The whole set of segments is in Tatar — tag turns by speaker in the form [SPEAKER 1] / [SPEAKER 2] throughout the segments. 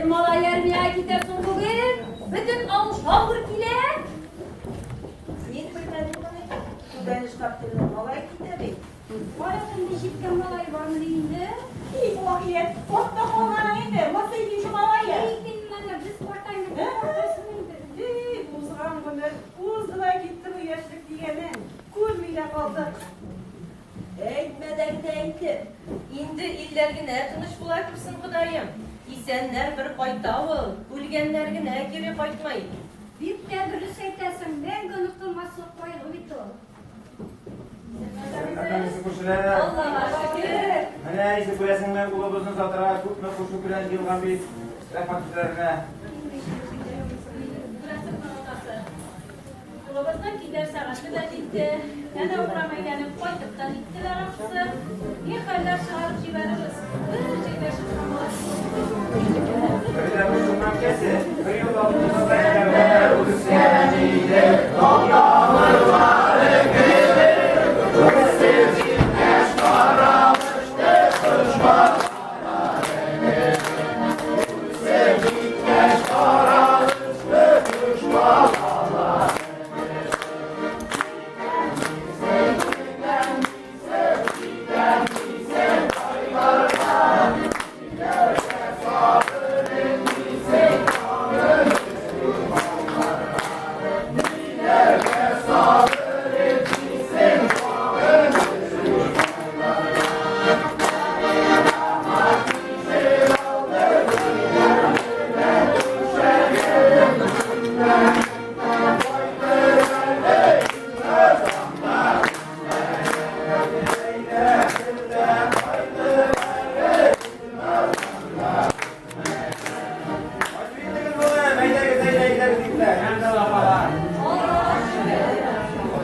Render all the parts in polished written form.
[SPEAKER 1] малай армиягә китә соң бүген? Бөтен авыл шау-гөр килә.
[SPEAKER 2] Ник белмәдең моны? Түбән Эштаптелнең малае китә бит.
[SPEAKER 1] Кая шундый җиткән малай бармыни инде?
[SPEAKER 2] И, Вахият, артта калганың инде, монысы икенче малае.
[SPEAKER 1] Ләкин менә без картаймыйк, картайсын инде.
[SPEAKER 2] И, узган гомер, узды да китте бу яшьлек дигәнең, күрми дә калдык.
[SPEAKER 3] Әйтмә дә генә әйтеп. Инде илләр генә тыныч була күрсен, Ходаем. Исәннәр бер кайта ул, үлгәннәр генә кире кайтмый.
[SPEAKER 1] Бик тә дөрес әйтәсең, мәңге онытылмаслык кайгы бит ул.
[SPEAKER 4] Рәхмәт, күршеләр.
[SPEAKER 3] Аллага шөкер.
[SPEAKER 4] Менә әнисе күрәсеңме, улыбызны озатырга күпме кушу белән җыелган бит. Рәхмәт үзләренә.
[SPEAKER 5] Күрәсеңме, атасы? Улыбызның китәр сәгате дә җитте. Әнә урам әйләнеп кайтып та җиттеләр ахрысы. Ни хәлләр чыгарып җибәрербез. Бер җиргә чыкмамалар.
[SPEAKER 4] Бер дә шуннан кәсе, бер юлда үскән иде,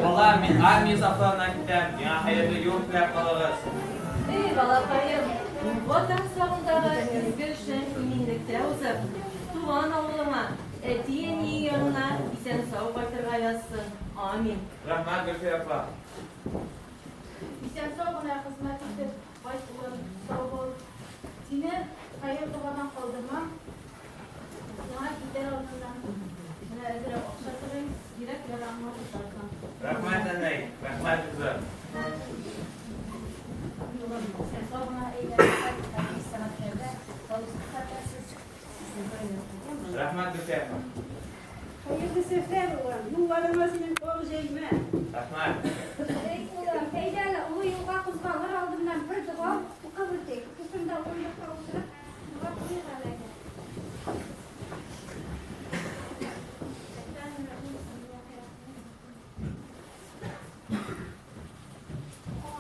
[SPEAKER 6] Апалар, мин армия сафларына китәм. Миңа хәерле юл теләп калыгыз.
[SPEAKER 3] Эй, балакаем, Ватан сагындагы изге эшең иминлектә узып, туган авылыңа, әти-әниең янына исән-сау кайтырга язсын. Амин.
[SPEAKER 6] Рәхмәт, Гөлфия апа.
[SPEAKER 5] Исән-сау гына хезмәт итеп кайт, улым, сау бул. Сине хәер-догадан калдырмам. Сиңа китәр алдыннан менә әзрәк акча сорыйм, кирәк-ярагыңа тотарсың.
[SPEAKER 6] Рәхмәт, әнәй. Рәхмәт, кызым.
[SPEAKER 1] Улым, исән-сау гына әйләнеп кайт, хәрби сәгатьләрдә хәвеф-хәтәрсез.
[SPEAKER 6] Рәхмәт, Гөлфия апа.
[SPEAKER 2] Хәерле сәфәр, улым, юлларыңа синең ак җәймә.
[SPEAKER 6] Рәхмәт.
[SPEAKER 1] Әй, улым, әйдә әле, олы юлга кузгалыр алдыннан бер дога укып үтик. Шушында урындыкка утырып, дога кылыйк әле әйдә.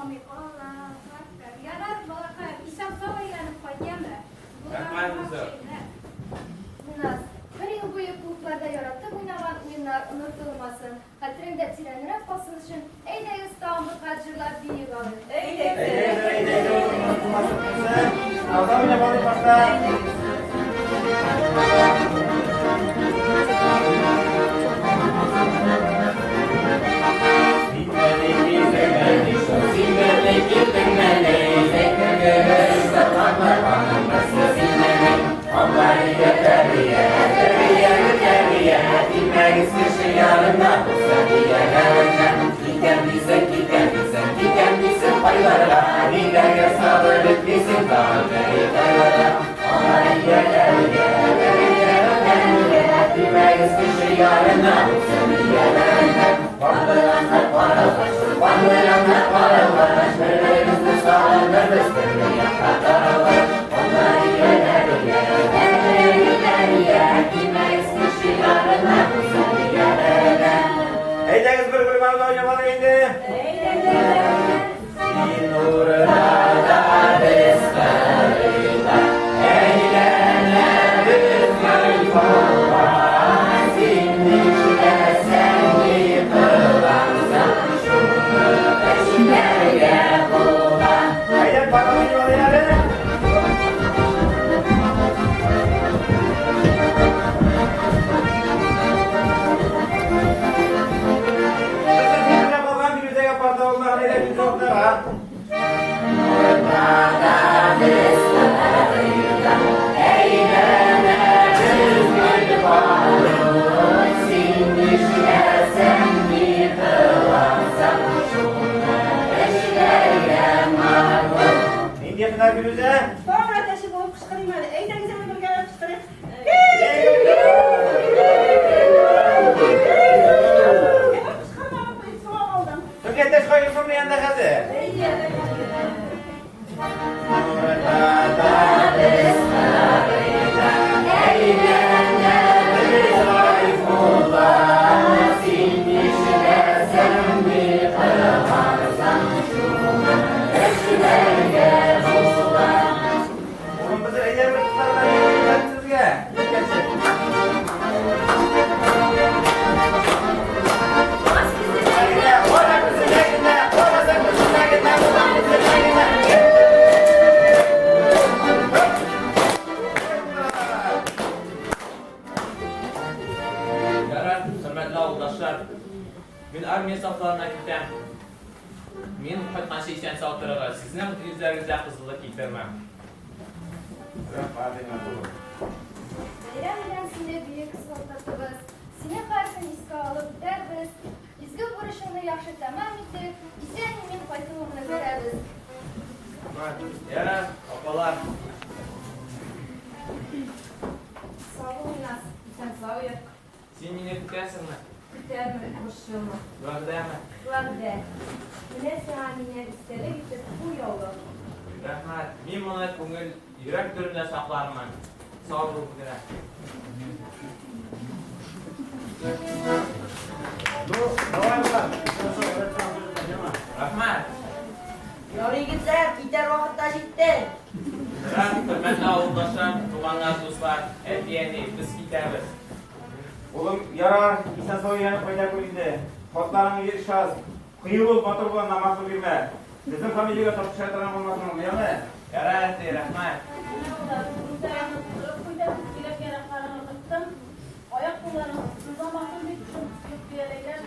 [SPEAKER 1] Амин. Аллаһу әкбәр. Ярар, балакаем, исән-сау әйләнеп кайт, яме.
[SPEAKER 6] Рәхмәт, кызым.
[SPEAKER 7] Минас, бер ел буе клубларда яратып уйнаган уеннар онытылмасын, хәтереңдә тирәнрәк калсын өчен, әйдәгез тагын бер кат җырлап биеп алыйк.
[SPEAKER 3] Әйдәгез.
[SPEAKER 4] Әйдәгез, әйдәгез, онытылмасын булсын. Таза уйнап алыйк башта. Әйдәгез бер гөлбарда уйнап алыйк инде. Син урдада без кырыйда, әйләнәбез гөлбалга. Син нишләсәң, ни кылансаң, шуны эшләргә була. Әйдә, пар уйнап алыйк әле.
[SPEAKER 2] Таң әтәче булып кычкырыйм әле. Әйдәгез әле бергәләп кычкырыйк.
[SPEAKER 4] Бер әтәч кайгырсынмы янда хәзер? Улым, без әйдә бер кызлар белән сезгә.
[SPEAKER 6] Ярар, хөрмәтле авылдашлар. Мин армия сафларына китәм. Мин кайтканчы исән-сау торыгыз. Сезнең йөзләрегездә кызыллык китермәм.
[SPEAKER 7] Бәйрәм белән сине, бөек солдатыбыз! Сине һәр көн искә алып үтәрбез. Изге бурычыңны яхшы тәмам итеп, исән-имин кайтуыңны көтәбез.
[SPEAKER 6] Ярар, апалар.
[SPEAKER 5] Сау бул, Иназ. Исән-сау йөр.
[SPEAKER 6] Син мине көтәсеңме?
[SPEAKER 5] Көтәмен, борчылма.
[SPEAKER 6] Вәгъдәме?
[SPEAKER 5] Вәгъдә. Менә сиңа миннән истәлек итеп бу яулык.
[SPEAKER 6] Рәхмәт. Мин моны күңел, йөрәк түремдә саклармын. Сау бул генә.
[SPEAKER 4] Ну, давай, улым.
[SPEAKER 6] Рәхмәт.
[SPEAKER 2] Ярый, егетләр, китәр вакыт та җитте.
[SPEAKER 6] Ярар, хөрмәтле авылдашлар, туганнар, дуслар, әти-әни, без китәбез.
[SPEAKER 4] Улым, ярар, исән-сау әйләнеп кайта күр инде. Хатларыңны еш яз. Кыю бул, батыр бул, намазлы бирмә. Безнең фамилиягә тап төшә торган булмасын ул, яме?
[SPEAKER 6] Ярар, әти, рәхмәт.
[SPEAKER 5] Менә улым, күлмәгеңне тутырып куйдым, кирәк-яракларыңны тыктым. Аяк-кулларың сызламасын дип, шул бияләйләр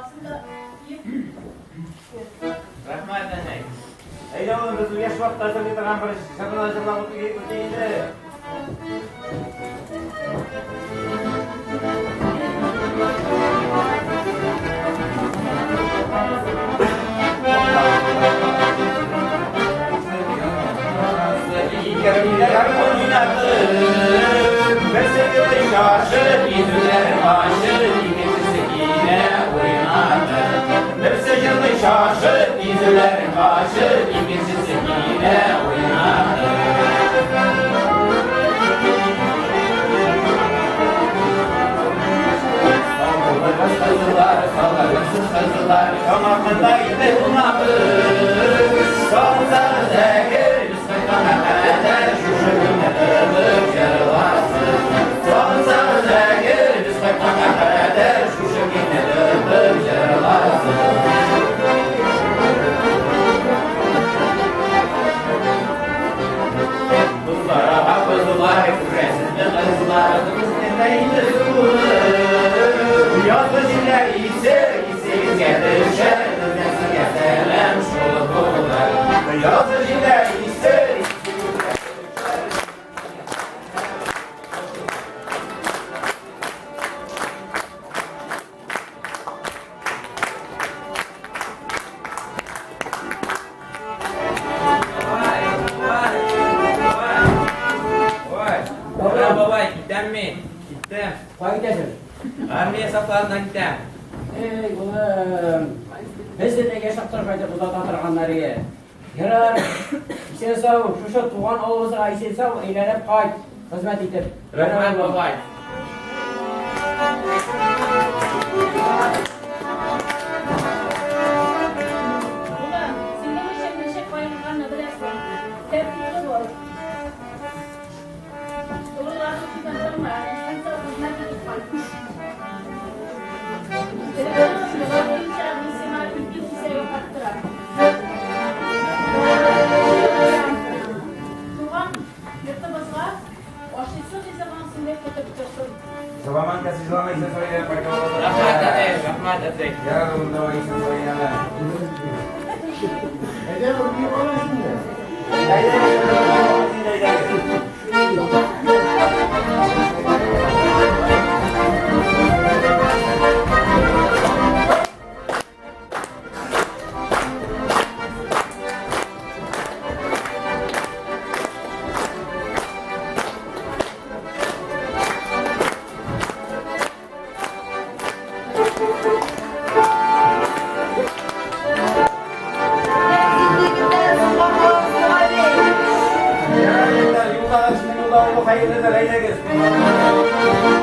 [SPEAKER 5] асын да киеп кер.
[SPEAKER 6] Рәхмәт, әнәй.
[SPEAKER 4] Әйдә, улым, без яшь вакытта җырлый торган бер җырны да җырлап үтик инде. Берсе елый шашып, йөзләр ачып, икенчесе килә уйнады. Берсе елый шашып, йөзләр ачып, икенчесе килә уйнады. Кызлар, салырсыз кызлар, Самарканда иде кунабыз. Салсагыз әгәр, без кайтканга кадәр шушы көйне тынып җырларсыз. Салсагыз әгәр, без кайтканга кадәр шушы көйне тынып җырларсыз. Кызлар, кызлар, күрәсезме кызлар, безнең инде сулы. Язгы җилләр исер, исегезгә төшәр, безнең сезгә сәлам шул булыр. Язгы җилләр исер, исегезгә төшәр.
[SPEAKER 6] Бабай, бабай, бабай. Бабай. Бабай, бабай, китәм мин. Киттем.
[SPEAKER 8] Кая китәсең?
[SPEAKER 6] Армия сафларына китәм.
[SPEAKER 8] Эй, улым. Без дә яшь чакта шулай озата торганнар иде. Ярар, исән-сау, шушы туган авылыбызга исән-сау әйләнеп кайт, хезмәт итеп.
[SPEAKER 6] Рәхмәт, бабай.
[SPEAKER 5] Улым, синең өчен ничек кайгырганны беләсең. Тәртипле бул. Турыларны түбән торма, исән-сау хезмәт итеп кайт. Телефоның йола буенча мин сиңа ипи кисәге каптырам. Туган йортыбызга ашыйсы ризыгың сине көтеп торсын.
[SPEAKER 4] Җыламаң, кәсе җылама, исән-сау әйләнеп кайта алабыз.
[SPEAKER 6] Рәхмәт, әти, рәхмәт, әти.
[SPEAKER 4] Ярар, улым, давай, исән-сау әйләнә.
[SPEAKER 9] Әйдә, биеп аласың инде.
[SPEAKER 4] Әйдә, әйдә, әйдә. Исәнмесез.